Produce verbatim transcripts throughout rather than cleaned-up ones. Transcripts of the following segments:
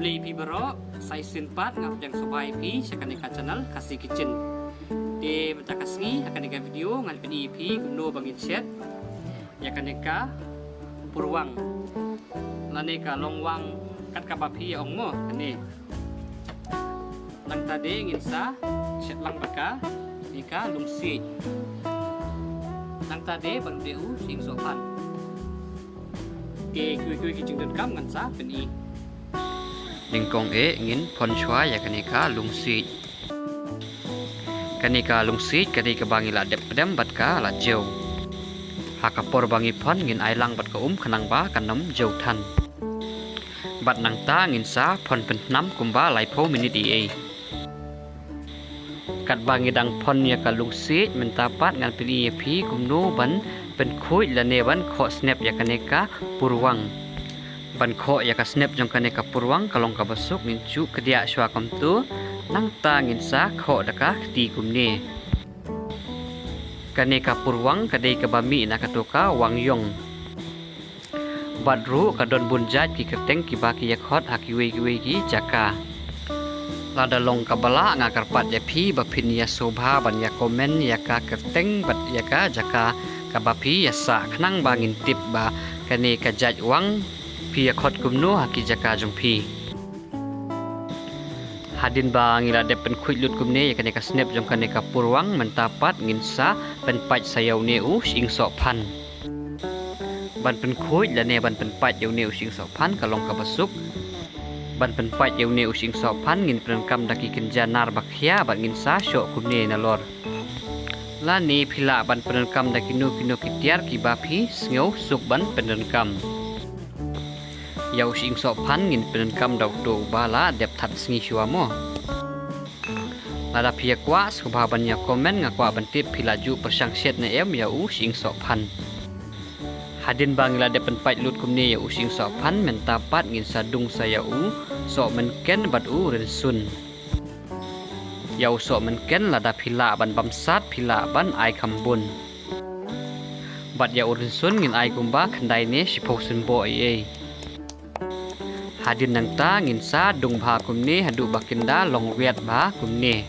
Te phi baroh, sa shisien pat nga pdiang sngewbha ïa phi sha kane ka channel Khasi Kitchen. Te mynta ka sngi ha kane ka video ngan pyni ïa phi kumno ba ngin shet ïa kane ka purwang lane ka longwang kat kaba phi ong mo kane. Nangta de ngin sa shet lang bad kane ka lungsiej. Nangta de bad u de u shyieng sohphan. Te kiwei kiwei ki jingdonkam ngan sa pyni. Nyngkong eh ngin phon shuwa ïa kane ka lungsiej. Kane ka lungsiej ka dei kaba ngi la dep pdem bad ka la jew. Ha ka por ba ngi phon ngin ai lang bad ka um khnang ba kan ym jew than. Bad nangta ngin sa phon pynthnam kumba laiphew minit ïa ei. Katba ngi dang phon ïa ka lungsiej mynta pat ngan pyni ïa phi kumno ban pynkhuid lane ban khoh snep ïa kane ka purwang. Ban khoh ïa ka snep jong kane ka purwang ka long kaba suk, ngin shu kdiah shuwa kumto. Nangta ngin sa khoh da ka kti kumne. Kane ka purwang ka dei kaba mih na kato ka wang ïong. Bad ruh ka don bun jait ki kyrteng kiba ki ïa khot ha kiwei kiwei ki jaka. Lada long kaba lah nga kyrpad ïa phi ba phin ïa sngewbha ban ïa comment ïa ka kyrteng bad ïa ka jaka kaba phi ïa sah khnang ba ngin tip ba kane ka jait wang phi ïa khot kumno ha ki jaka jong phi. Hadien ba ngi la dep pynkhuid lut kumne ïa kane ka snep jong kane ka purwang, mynta pat ngin sa pynpait sa ïa une u shyieng sohphan. Ban pynkhuid lane ban pynpait ïa une u shyieng sohphan ka long kaba suk. Ban pynpait ïa une u shyieng sohphan ngin pyndonkam da ki kynja nar ba khia bad ngin sa shoh kumne nalor. Lane phi lah ban pyndonkam da kino kino ki tiar kiba phi sngew suk ban pyndonkam. Ïa u shyieng sohphan ngin pyndonkam da uto uba la dep that sngi shuwa mo. Lada phi ïa kwah sngewbha ban ïa comment, nga kwah ban tip phi la ju pyrshang shet ne em ïa u shyieng sohphan. Hadien ba ngi la dep pynpait lut kumne ïa u shyieng sohphan, mynta pat ngin sa dung sa ïa u sohmynken bad u rynsun. Ïa u sohmynken lada phi lah ban bamsat phi lah ban ai kham bun. Bad ïa u rynsun ngin ai kumba khyndai ne shiphew symboh ïa ei. Hadien nangta ngin sa dung bha kumne haduh ba kin da long wiat bha kumne.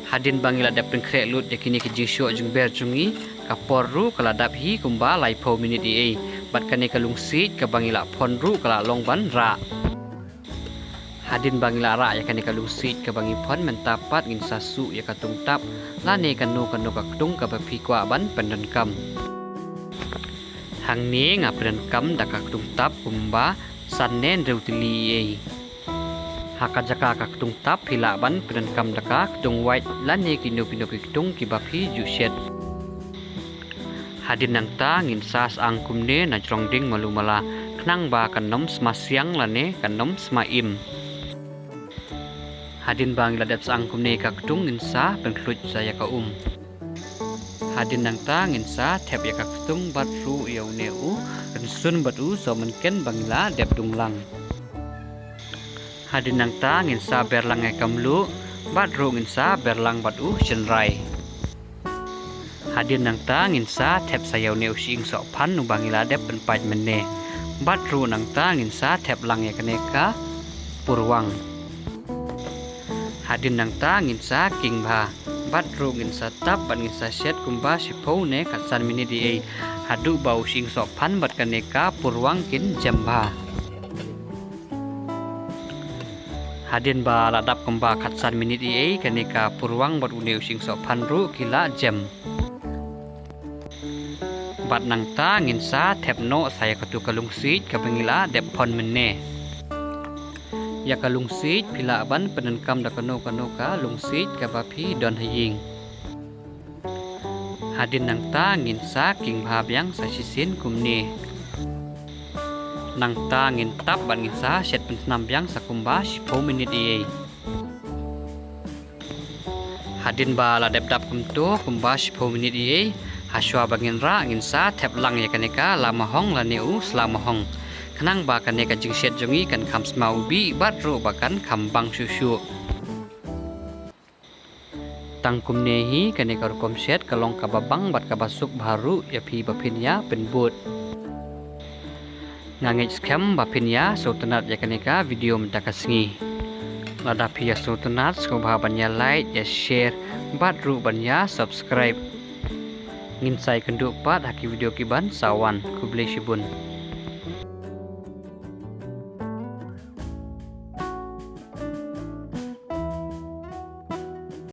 Hadien ba ngi la dep pynkhreh lut ïa kine ki jingshoh jingber jong ngi, ka por ruh ka la dap hi kumba laiphew minit ïa ei. Bad kane ka lungsiej kaba ngi la phon ruh ka la long ban rah. Hadien ba ngi la rah ïa kane ka lungsiej kaba ngi phon, mynta pat ngin sa suh ïa ka tungtap lane kano kano ka ktung kaba phi kwah ban pyndonkam. Hangne nga pyndonkam da ka ktung tap kumba san ne hynriew tylli ei. Ha ka jaka ka ktung tap phi lah ban pyndonkam da ka ktung wait lane kino kino ki ktung kiba phi ju shet. Hadien nangta ngin sa syang kumne na jrong ding malu mala khnang ba kan ym sma siang lane kan ym sma im. Hadien ba ngi la dep syang kumne ka ktung ngin sa pynkhluit sa ïa ka um. Hadien nangta ngin sa thep ïa ka ktung bad ruh ïa une u rynsun bad u sohmynken ba ngi la dep dung lang. Hadien nangta ngin sa ber lang ïa ka mluh bad ruh ngin sa ber lang bad u shynrai. Hadien nangta ngin sa thep sa ïa une u shyieng sohphan uba ngi la dep pynpait mynne. Bad ruh nangta ngin sa thep lang ïa kane ka purwang. Hadien nangta ngin sa king bha. Bad ruh ngin sa tap bad ngin sa shet kumba shiphew ne khatsan minit ïa ei. Haduh ba u shyieng sohphan bad kane ka purwang kin jem bha. Hadien ba la dap kumba khatsan minit ïa ei, kane ka purwang bad une u shyieng sohphan ruh ki la jem. Bad nangta ngin sa thep noh sa ïa katu ka lungsiej kaba ngi la dep phon mynne. Ïa ka lungsiej phi lah ban pyndonkam da kano kano ka lungsiej kaba phi don ha ïing. Hadien nangta ngin sa king bha biang sa shisien kumne. Nangta ngin tap bad ngin sa shet pynthnam biang sa kumba shiphew minit ïa ei. Hadien ba la dep dap kumto kumba shiphew minit ïa ei, hashwa ba ngin rah ngin sa thep lang ïa kane ka la mahong lane u sla mahong. Khnang ba kane ka jingshet jong ngi kan kham sma u bih bad ruh ba kan kham bang shuh shuh. Tang kumne hi kane ka rukom shet ka long kaba bang bad kaba suk bha ruh ïa phi ba phin ïa pynbud. Nga ngeit skhem ba phin ïa sngewtynnat ïa kane ka video mynta ka sngi. Lada phi ïa sngewtynnat, sngewbha ban ïa like, ïa share bad ruh ban ïa subscribe. Ngin sa ïakynduh pat ha ki video ki ban sa wan. Khublei shibun.